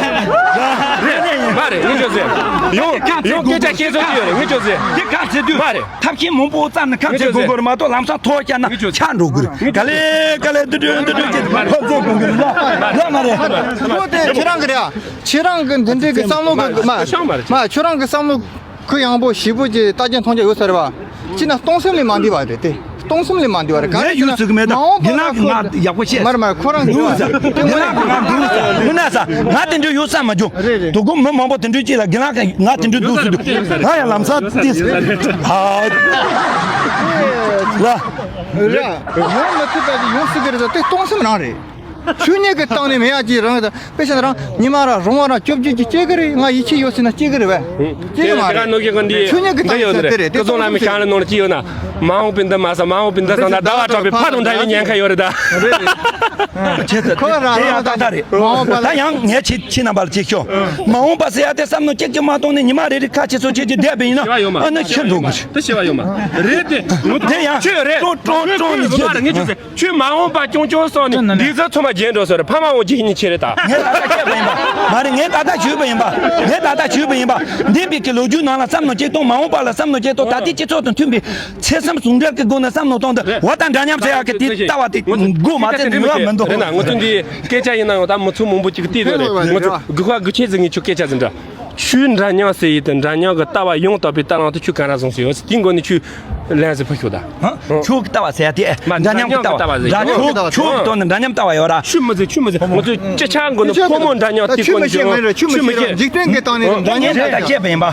རེད་མ་རེད། ངས་ཁྱོད་ཟེར། ཡང་ཡང་སྐད་ཆ་བཤད་ཚོད་ཅི་ཡོད་རེད། ངས་ཁྱོད་ཟེར། དེ་ཁ་བརྩེ་དུས་མ་རེད། ཐབས་ཤེས་མང་པོ་བརྩམས་ནས་ཁ་ཚེ་དགོས་དགོས་རེད་མ་གཏོགས། ལམ་སང་ཐོག་བཀྱག་ན་ཆག་འགྲོ་དགོས་རེད། ག་ལེ་ག་ལེ་འདི་འདྲ་འདི་འདྲ་བྱེད་ཁ་ཚེ་དགོས་དགོས་རེད། ལ་ལ་མ་རེད། ཁོ་དེ་ཁྱེད་རང་གི་རེད་ཨ། ཁྱེད་རང་གི་འདི་འདྲའི་གི་བསམ་བློ་གི་མ་མ་ཁྱོད་རང་གི་བསམ་བློ་གུ་ཡངས་པོ་ཞིབ་པོ་ཅིག་ལྟ་རྒྱ་མཐོང་རྒྱ་ཡོད་ས་རེད་བ། ཅི་ན་སྟོང་སེམས་ལས་མ་འདས་པ་རེད་དེ། སྟོང་སེམས་ལས་མ་འདས་པ་རེད། གང་ངས་ཡུལ་ཟིག་མེད་ད། མ་འོངས་པ་རྒན་ལགས་ཀྱིས་ང་ཡག་པོ་བཤད། མར་མར་ཁོ་རང་འདུག་ས། རྒན་ལགས་ཀྱིས་ང་འདུག་ས། ཧུ་ན་ས། ང་དེ་འདྲ་ཡོད་ས་མ་བྱུང་། རེད་རེད། དོ་དགོང་མི་མང་པོ་དེ་འདྲ་ཅིག་ལ་རྒན་ལགས་ཀྱིས་ང་དེ་འདྲ་འདུག་ས་འདུག་ང་ཡང་ལམ་སང་ཏིས། ཧ། ལ། རེད། ཡོང་མི་ཐུབ་པ་ཅིག་ཡོང་སྲིད་གི་རེད་ད། དེ་སྟོང་སེམས་རང་རེད། ཆོས་ཉིད་ཀྱི་སྟེང་ནས་མེད་ཡ་ཅིག་རང་དང་དཔེ་བཞག་ན་རང་ཉི་མ་ར་རོང་བ་ར་བཅོ་བརྒྱད་ཅིག་སྐྱེ་གི་རེད། ང་ཡིད་ཆེས་ཡོད་ཟེར་ན་སྐྱེ་གི་རེད་བས། སྐྱེ་གི་མ་རེད། ཆོས་ཉིད་ཀྱི་སྟེང་ནས་ཟེར་དེ་རེད། དེ་ཀུན་བཟང་བླ་མའི་ཞལ་ལ་ནང་ལ་ཅི་ཡོད་ན། མ་འོངས་པའི་འདི་མ་ཟ། མ་འོངས་པའི་འདི་ཟ་ན་ཟླ་བ་གྲགས་པའི་ཕ་དང་འདྲ་བའི་ཉེན་ཁ་ཡོད་རེད་ད། ཁོ་རང་དེ་ཡང་ཏག་ཏག་རེད། མ་འོངས་པ་ལ་ད་ཡང་ངས་ཁྱེད་ཁྱེད་རྣམ་པ་ལ་ཅིག་ཤོག་མ་འོངས་པ་ཟེར་ཡ་དེ་བསམ་བློ་ཅིག་ཅིག་མ་གཏོང་ནས་ཉི་མ་རེ་རེ་ཁ་ཆེ་ཚོ་ཆེ་ཆེ་བསྡད་པ་ཡིན་ན། ཨ་ནི་ཁྱེད་འགྲོ་དགོས། དེ་ཤེས་པ་ཡོད་མ་རེད་དེ། དེ་ཡང་ཁྱོད་རེད། ཀྲོང་ཀྲོང་ཀྲོང་ནས་ཁྱེད་ངས་ཁྱོད་ཟེར། ཁྱོད་མ་འོངས་པ་སྐྱོང་སྐྱོང་སོང་ནས་འདི་ཚོ་ཚང་མ་བརྗེད་འགྲོ་སོང་རེད། ཕ་མ་འོང་རྗེས་ཉིན་ཆེ་རེད་ད། ངས་ད་ལྟ་བཤད་པ་ཡིན་པ་མ་རེད། ངས་ད་ལྟ་ཞུས་པ་ཡིན་པ། ངས་ད་ལྟ་ཞུས་པ་ཡིན་པ། འདས་པའི་གི་ལོ་རྒྱུས་ནང་ལ་བསམ་བློ་གཅིག་གཏོང་། མ་འོངས་པ་ལ་བསམ་བློ་གཅིག་གཏོང་། ད་ལྟའི་སྤྱི་ཚོགས་དང་མཐུན་པའི་ཚེ་བསམ་ཟུང་འབྲེལ་གྱི་སྒོ་ནས་བསམ་བློ་གཏོང་དུས། འོ་ད་འདྲ་མཉམ་ཟེར་ཡག་གི་དེ་ལྟ་བ་དེ་དགོས་མ་ཚད་ནུས་པ་མི་འདུག་རེད་ན་ང་ཚོ་འདི་སྐད་ཆ་ཡིན་ན་ཡང་ད་མི་ཚོ་མང་པོ་ཅིག་བལྟས་ཡོད་རེད། ང་ཚོ་དགུ་པ་དགུ་ཆེ་ཟིག་ངས་ཁྱོད་སྐད་ཆ་ཟིག་འདྲ། ཆོས་འདྲ་མཉམ་ཟེར་ཡི་དེ་འདྲ་མཉམ་གི་ལྟ་བ་ཡང་དག་པའི་ལྟ་ལམ་དེ་ཁྱོད་ག་རེ་བཟུང་ཟེར་ཡོད་ཟེར། དེའི་མགོ་ནས་ཁྱོད་ལན་ཟེར་ཕུལ་ཤོག་ད། ཧ། ཆོས་ཀྱི་ལྟ་བ་ཟེར་ཡ་དེ་འདྲ་མཉམ་གྱི་ལྟ་བ། འདྲ་མཉམ་གྱི་ལྟ་བ་ཡོད་ར། ཆོས་མི་ཟེར། ཆོས་མི་ཟེར། ང་ཚོ་ཆོས་མི་ཟེར། ང་ཚོ་སྤྱི་ཆ་མགོ་ནས་ཕོ་མོ་འདྲ་མཉམ་དེ་ཆོས་མི་ཟེར། ཆོས་མི་ཟེར། འཇིག་རྟེན་གྱི་སྟེང་ནས་འདྲ་མཉམ་ཟེར་ཡ་བཤད་པ་ཡིན་པ།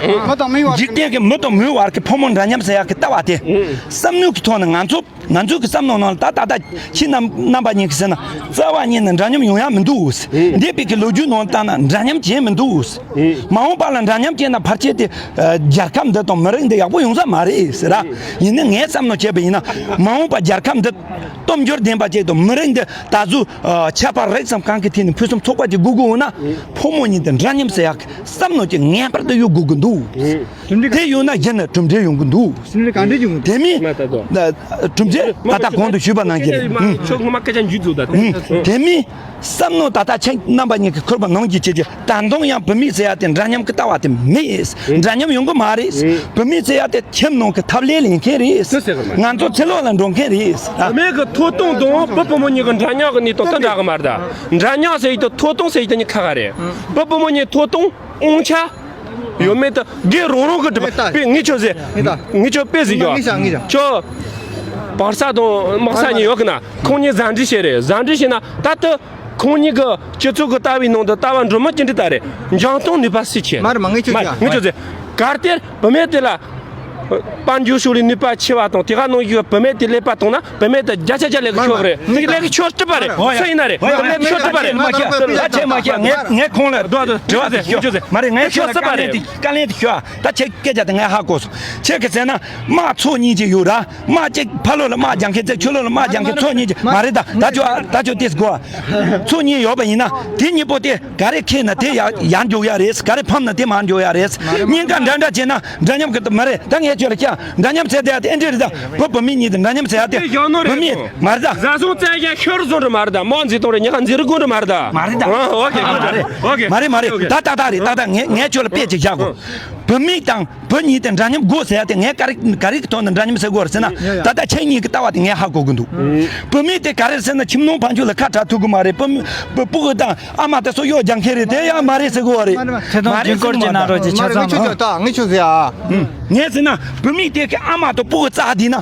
འཇིག་རྟེན་གྱི་མི་དང་མིའི་བར་གྱི་ཕོ་མོ་འདྲ་མཉམ་ཟེར་ཡ་གི་ལྟ་བ་དེ། བསམ་བློ་གི་ཐོག་ནས་ང་ཚོ། ང་ཚོའི་གི་བསམ་བློ་ནང་ལ་ད་ད་ལྟ་ཁྱེད་རྣམ་རྣམ་པ་གཉིས་ཀྱིས་ཟེར་ན། རྩ་བ་ཉིད་ནས་འདྲ་མཉམ་ཡོང་ཡ་མི་འདུག་འདས་པའི་གི་ལོ་རྒྱུས་ནང་ལ་བལྟས་ན་འདྲ་མཉམ་བྱས་མི་འདུག་མ་འོངས་པ་ལ་འདྲ་མཉམ་བྱས་ན་ཕལ་ཆེར་དེ་རྒྱལ་ཁབ་འདི་དང་མི་རིགས་འདི་ཡག་པོ་ཡོང་ས་མ་རེད་ཟེར་ར། ཡིན་ནའི་ངས་བསམ་བློ་བྱས་པ་ཡིན་ན། མ་འོངས་པ་རྒྱལ་ཁབ་འདི་སྟོབས་འབྱོར་ལྡན་པ་ཅིག་དང་མི་རིགས་འདི་ད་གཟོད་ཁྱད་པར་རིགས་ཙམ་གང་གི་ཐད་ནས་ཕུན་སུམ་ཚོགས་པ་ཅིག་དགོས་དགོས་འོང་ན། ཕོ་མོ་གཉིས་དེ་འདྲ་མཉམ་ཟེར་ཡག་གི་བསམ་བློ་ཅིག་ངེས་པར་དུ་ཡོད་དགོས་ཀྱི་འདུག་དེ་ཡོད་ན་གཞི་ནས་གྲུབ་འབྲས་ཡོང་གི་འདུག་དེ་མིན། གྲུབ་འབྲས་ད་ལྟ་གོང་དུ་ཞུས་པ་ནང་བཞིན་རེད། ཁྱོད་ངོ་མ་སྐད་ཆ་མཇུག་རྫོགས་ད། དེ་མིན། བསམ་བློ་ད་ལྟ་ཁྱེད་རྣམ་པ་གཉིས་ཀྱིས་འཁུར་བ་ནང་བཞིན་བྱས་ཏེ། ད་དུང་ཡང་བུད་མེད་ཟེར་ཡ་དེ་འདྲ་མཉམ་གྱི་ལྟ་བ་དེ་མེད། འདྲ་མཉམ་ཡོང་གི་མ་རེད། བུད་མེད་ཟེར་ཡ་དེ་ཁྱིམ་ནང་གི་ཐབས་ལས་ལེན་མཁན་རེད། ང་ཚོ་ཕྱི་ལོགས་ལ་འགྲོ་མཁན་རེད། བུད་མེད་ཀྱི་ཐོབ་ཐང་དང་བུ་བུ་མོ་གཉིས་ཀྱི་འདྲ་མཉམ་གྱི་གནས་སྟངས་དེ་འདྲ་གི་མ་རེད་ད། འདྲ་མཉམ་ཟེར་ཡ་དེ་ཐོབ་ཐང་ཟེར་ཡ་དེ་གཉིས་ཁ་ཁ་རེད། བུ་བུ་མོ་གཉིས་ཐོབ་ཐང་དབང་ཆ། ཡོད་མེད་དུ་སྒེར་རང་རང་གི་སྒྲུབ་པ་དཔེ་ངས་ཁྱོད་ཟེར། ངས་ད། ངས་ཁྱོད་དཔེ་ཟིག་ངས་ད། ཁྱོད་བར་ས་དང་དམག་ས་གཉིས་ཡོད་གི་ན། ཁོང་གཉིས་ཟ་འདྲེ་བྱས་རེད། ཟ་འདྲེ་བྱས་ན་ད་ལྟ་ཁོང་གཉིས་ཀྱི་སྤྱི་ཚོགས་ཀྱི་ལྟ་བའི་ནང་དུ་ལྟ་བ་འགྲོ་མི་ཅི་འདྲ་ད་རེད། འཇོན་ཐང་ནུས་པ་སུས་ཆེ། མ་རེད་མ། ངས་ཁྱོད་མ་ཟེར། ངས་ཁྱོད་ཟེར། གལ་ཏེ་བུད་མེད་དེ་ལ་དཔལ་འབྱོར་ཕྱོགས་ལས་ནུས་པ་ཆེ་བ་དང་། དེ་ག་ནང་བཞིན་བུད་མེད་དེ་ཀླད་པ་བཏང་ན་བུད་མེད་དེ་བརྒྱ་ཆ་བརྒྱ་ལས་ཀ་ཤོར་རེད། དེ་ལས་ཀ་ཤོར་ཐུབ་པ་རེད། སུ་ཡིན་ན་རེད། ལས་ཀ་ཤོར་ཐུབ་པ་རེད། ལ་ཆེ་མ་ཆེ། ངས་ངས་ཁོང་ལ་འགྲོ་འགྲོ་ཟེར། ཞུ་ཟེར། མ་རེད། ངས་ཁྱོད་ལ་བཀའ་ལན་དེ་བཀའ་ལན་དེ་ཞུ་ཨ། ད་ཁྱེད་སྐད་ཆ་དེ་ངས་ཧ་གོ་སོང་། ཁྱེད་ཀྱི་ཟེར་ན་དམག་ཚོགས་གཉིས་ཅིག་ཡོད་ར། དམག་གཅིག་ཕ་ལོགས་ལ་དམག་རྒྱག་མཁན་ཚོ་ཆུ་ལོགས་ལ་དམག་རྒྱག་མཁན་ཚོགས་གཉིས་ཅིག་མ་རེད། ད་ད་ཁྱོད་ད་ཁྱོད་དེ་གོ་ཨ། ཚོགས་གཉིས་ཡོད་པ་ཡིན་ན་དེ་གཉིས་པོ་དེ་ག་རེ་ཁེལ་ན་དེ་ཡར་ཡར་འཇོག་ཡ་རེད། ག་རེ་ཕམ་ན་དེ་མར་འཇོག་ཡ་རེད། གཉིས་ཀ་འདྲ་འདྲ་བྱས་ན་འདྲ་མཉམ་གི་མ་རེད། ད་ངས་ཁྱོད་ལ་ཀྱང་འདྲ་མཉམ་ཟེར་དེ་ཡ་དེ་ཨེ་འདྲ་རེད། ད་བུ་བུད་མེད་གཉིས་དེ་འདྲ་མཉམ་ཟེར་ཡ་དེ་བུད་མེད་མ་རེད། ད་བཟའ་ཚང་བཙན་ཞིང་ཤི་རུ་བཟུང་རུ་མ་རེད། ད་དམག་འཛིང་གཏོང་རུ་ཉི་ཤུ་འཛིང་རུ་དགོས་རུ་མ་རེད། ད་མ་རེད། ད་ཨོ་ཁེ་ཨོ་ཁེ་མ་རེད་མ་རེད། ད་ད་ད་རེད། ད་ད་ངས་ངས་ཁྱོད་ལ་དཔེ་ཅིག་བཞག་གོ་བུད་མེད་དང་བུ་གཉིས་དེ་འདྲ་མཉམ་དགོས་ཟེར་ཡ་དེ་ངས་ག་རེ་ག་རེ་གི་ཐོག་ནས་འདྲ་མཉམ་ཟེར་དགོས་རེད་ཟེར་ན། ད་ལྟ་ཁྱེད་གཉིས་ཀྱི་ལྟ་བ་དེ་ངས་ཧ་གོ་གི་འདུག་བུད་མེད་དེ་ག་རེ་ཟེར་ན་ཁྱིམ་ནང་ཕན་ཆོད་ལ་ཁ་གྲག་ཐུབ་གི་མ་རེད། བུ་བུ་ཕྲུ་གུ་དང་ཨ་མ་དེ་ཚོ་གཡོག་རྒྱག་མཁན་རེད། དེ་ཡང་མ་རེད་ཟེར་གི་བ་རེད། ཐེ་ཚོམ་མ་རེད་ཟེར་གི་མ་རེད། ད་ང་ཁྱོད་ཁྱོད་ད་ངས་ཁྱོད་ཟེར་ཨ། ངས་ཟེར་ན་བུད་མེད་དེ་གི་ཨ་མ་དང་ཕྲུ་གུ་རྩ་བསྡད་ན།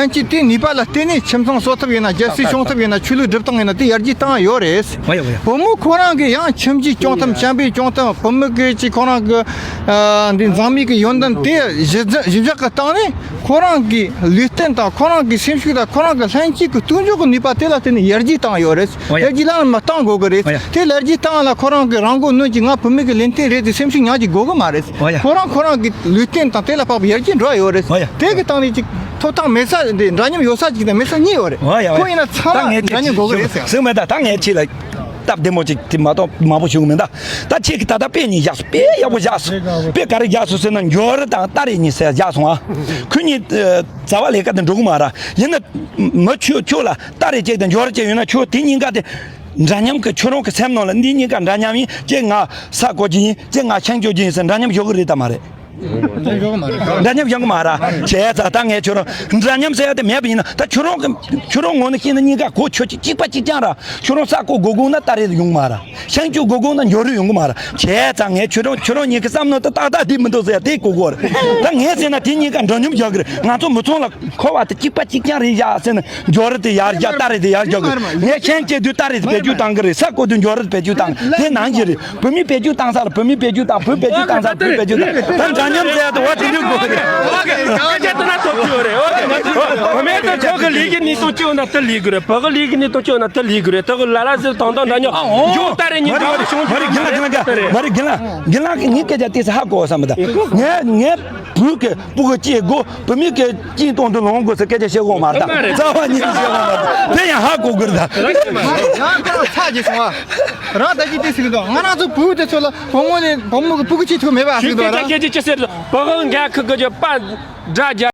ལྷན་སྐྱེས་དེའི་ནུས་པ་ལ་བརྟེན་ནས་ཁྱིམ་ཚང་གསོ་ཐབས་ཡིན་ན། རྒྱལ་སྲིད་སྐྱོང་ཐབས་ཡིན་ན། ཆོས་ལུགས་སྒྲུབ་སྟངས་ཡིན་ན། དེ་ཡར་རྒྱས་བཏང་ཡོད་རེད། ཨོ་ཡ། ཨོ་ཡ། བུ་མོ་ཁོ་རང་གི་ཡང་ཁྱིམ་གྱི་སྐྱོང་སྟངས། བྱམས་པའི་སྐྱོང་སྟངས། བུ་མོ་གི་ཅིག་ཁོ་རང་གི་ཨ་འདི་འཛིན་མའི་གི་ཡོན་ཏན་དེ་གཞི་འཛིན་གཞི་འཇགས་ཀྱི་སྟེང་ནས། ཁོ་རང་གི་ལུས་རྟེན་དང་། ཁོ་རང་གི་སེམས་ཤུགས་དང་། ཁོ་རང་གི་ལྷན་སྐྱེས་ཀྱི་གཏུག་འཇོག་གི་ནུས་པ་དེ་ལ་བརྟེན་ནས་ཡར་རྒྱས་བཏང་ཡོད་རེད། ཨོ་ཡ། ཡར་རྒྱས་ལ་མ་བཏང་དགོས་ཀྱི་རེད། ཨོ་ཡ། དེ་ལ་ཡར་རྒྱས་བཏང་ལ་ཁོ་རང་གི་རང་མགོ་གནོན་གྱི། ང་བུད་མེད་ཀྱི་ལུས་རྟེན་རེད་དེ་སེམས་ཤུགས་ཉར་གྱི་དགོས་ཀྱི་མ་རེད། ཨོ་ཡ། ཁོ་རང་ཁོ་རང་གི་ལུས་རྟེན་དང་དེ་ལ་དཔག་པའི་ཡར་རྒྱས་འགྲོ་ཡོད་རེད། ཨོ་ཡ། དེ་གི་སྟེང་ནས་ཅིག་ཐོབ་ཐང་མེད་ས་འདི་འདྲ་མཉམ་ཡོད་ས་ཅིག་དང་མེད་ས་གཉིས་ཡོད་རེད། ཨོ་ཡ། ཨོ་ཡ། ཁོ་ཡིན་ན་ཚང་མ་འདྲ་མཉམ་དགོས་ཀྱི་རེད་ཟེར། ཟེར་མེད་ད། ད་ངས་ཁྱེད་ལ་སྟབས་བདེ་མོ་ཅིག་དེ་མ་གཏོགས་མང་པོ་ཞུ་གི་མེད་ད། ད་ཁྱེད་ཀྱིས་ད་ལྟ་དཔེ་གཉིས་བཞག་སོང་། དཔེ་ཡག་པོ་བཞག་སོང་། དཔེ་ག་རེ་བཞག་སོང་ཟེར་ན། འགྱོ་རུ་དང་སྟ་རེ་གཉིས་ཟེར་བཞག་སོང་ཨ། ཁོ་གཉིས་ཨ་རྩ་བ་ལས་ཀ་དེ་འགྲོ་གི་མ་རེད། ཡིན་ན་མི་ཁྱོད་ཁྱོད་ལ་སྟ་རེ་གཅིག་དང་འགྱོ་རུ་གཅིག་ཡོད་ན། ཁྱོད་དེ་གཉིས་ཀ་དེ་འདྲ་མཉམ་གི། ཁྱོད་རང་གི་སེམས་ནང་ལ་འདི་གཉིས་ཀ་འདྲ་མཉམ་ཡིན། གཅིག་ང་ས་བརྐོ་རྒྱུ་ཡིན། གཅིག་ང་ཤིང་གཅོད་རྒྱུ་ཡིན་ཟེར་འདྲ་མཉམ་ཞོག་གི་རེད་དམ་མ་རེད། འདྲ་མཉམ་ཡོང་གི་མ་རེད། བྱས་ཙང་ད་ངས་ཁྱོད་རང་འདྲ་མཉམ་ཟེར་ཡ་དེ་མེད་པ་ཡིན་ན། ད་ཁྱོད་རང་གི་ཁྱོད་རང་ངོས་ནས་བཤད་ན་གཉིས་ཀ་གོ་ཆོད་ཀྱི་གཅིག་པ་གཅིག་རྐྱང་ར། ཁྱོད་རང་ས་བརྐོ་དགོས་དགོས་ན་སྟ་རེ་ཡོང་གི་མ་རེད། ཤིང་གཅོད་དགོས་དགོས་ན་འགྱོ་རུ་ཡོང་གི་མ་རེད། བྱས་ཙང་ངས་ཁྱོད་རང་ཁྱོད་རང་གཉིས་ཀྱི་བསམ་བློ་དེ་ཏག་ཏག་བསྡད་མི་འདུག་ཟེར་ཡ་དེ་གོ་དགོས་རེད། ད་ངས་ཟེར་ན་དེ་གཉིས་ཀ་འདྲ་མཉམ་བཞག་གི་རེད། ང་ཚོ་མི་ཚང་ལ་མཁོ་བ་དེ་གཅིག་པ་གཅིག་རྐྱང་རེད་བཞག་ཟེར་ན། འགྱོ་རུ་དེ་ཡར་རྒྱས། སྟ་རེ་དེ་ཡར་རྒྱས་གི་རེད། ངས་ཤིང་གཅོད་དུས་སྟ་རེ་དེ་བེད་སྤྱོད་བཏང་གི་རེད། ས་བརྐོ་དུས་འགྱོ་རུ་བེད་སྤྱོད་བཏང་། དེ་ནང་བཞིན་རེད། བུད་མེད་བེད་སྤྱོད་བཏང་ས་ལ་བུད་མེད་བེད་སྤྱོད་བཏང་། བུ་བེད་སྤྱོད་བཏང་ས་ལ་བུ་བེད་སྤྱོད་བཏང་། ད་འདྲ་མཉམ་ཟེར་ཡ་དེ་བ་དེ་འདྲ་དགོས་རེད། ཨོ་ཁེ། སྐད་ཆ་དེ་ན་ཐོབ་ཀྱི་ཡོད་རེད། ཨོ་ཁེ། བུད་མེད་དང་ཁྱོད་ཀྱི་ལུས་ཀྱི་གནས་སྟངས་སྐྱོ་ན་དེ་ལུས་ཀྱི་རེད། བུ་གི་ལུས་ཀྱི་གནས་སྟངས་སྐྱོ་ན་དེ་ལུས་ཀྱི་རེད། དེ་གི་ལ་ལ་ཟེར་དང་དང་འདྲ་མཉམ་འཇོག་ད་རེ་ཉིན་འདྲ་བ་བྱུང་། མ་རེད་རྒན་ལགས། རྒན་ལགས་ངའི་སྐད་ཆ་ཏོག་ཙམ་ཧ་གོ་བསམ་ད། ངས་ངས་བུ་གི་སྤུ་གུ་སྐྱེ་དགོས། བུད་མེད་ཀྱི་སྐྱིན་གཏོང་དུ་ལོངས་དགོས་ཟེར་སྐད་ཆ་བཤད་དགོས་མ་རེད་ད། རྩ་བ་ཉིད་བཤད་དགོས་མ་རེད། དེ་ཡང་ཧ་གོ་དགོས་རེད་ད། རང་ཁ་ཚ་གྱིས་སོང་ཨ། རང་ད་ཅི་དེ་ཟེར་གི་འདུག་ང་རང་ཚོ་བུ་དེ་ཚོ་ལ་བུ་མོ་ནས་བུ་མོ་གི་སྤུ་གུ་ཅིག་ཐུག་མེད་པ་ཟེར་གི་འདུག་ར། ཁྱེད་ཀྱིས་ཅི་ཟེར། བུ་གི་འགན་ཁུར་གི་ཅི་པ་འདྲ་རྒྱ།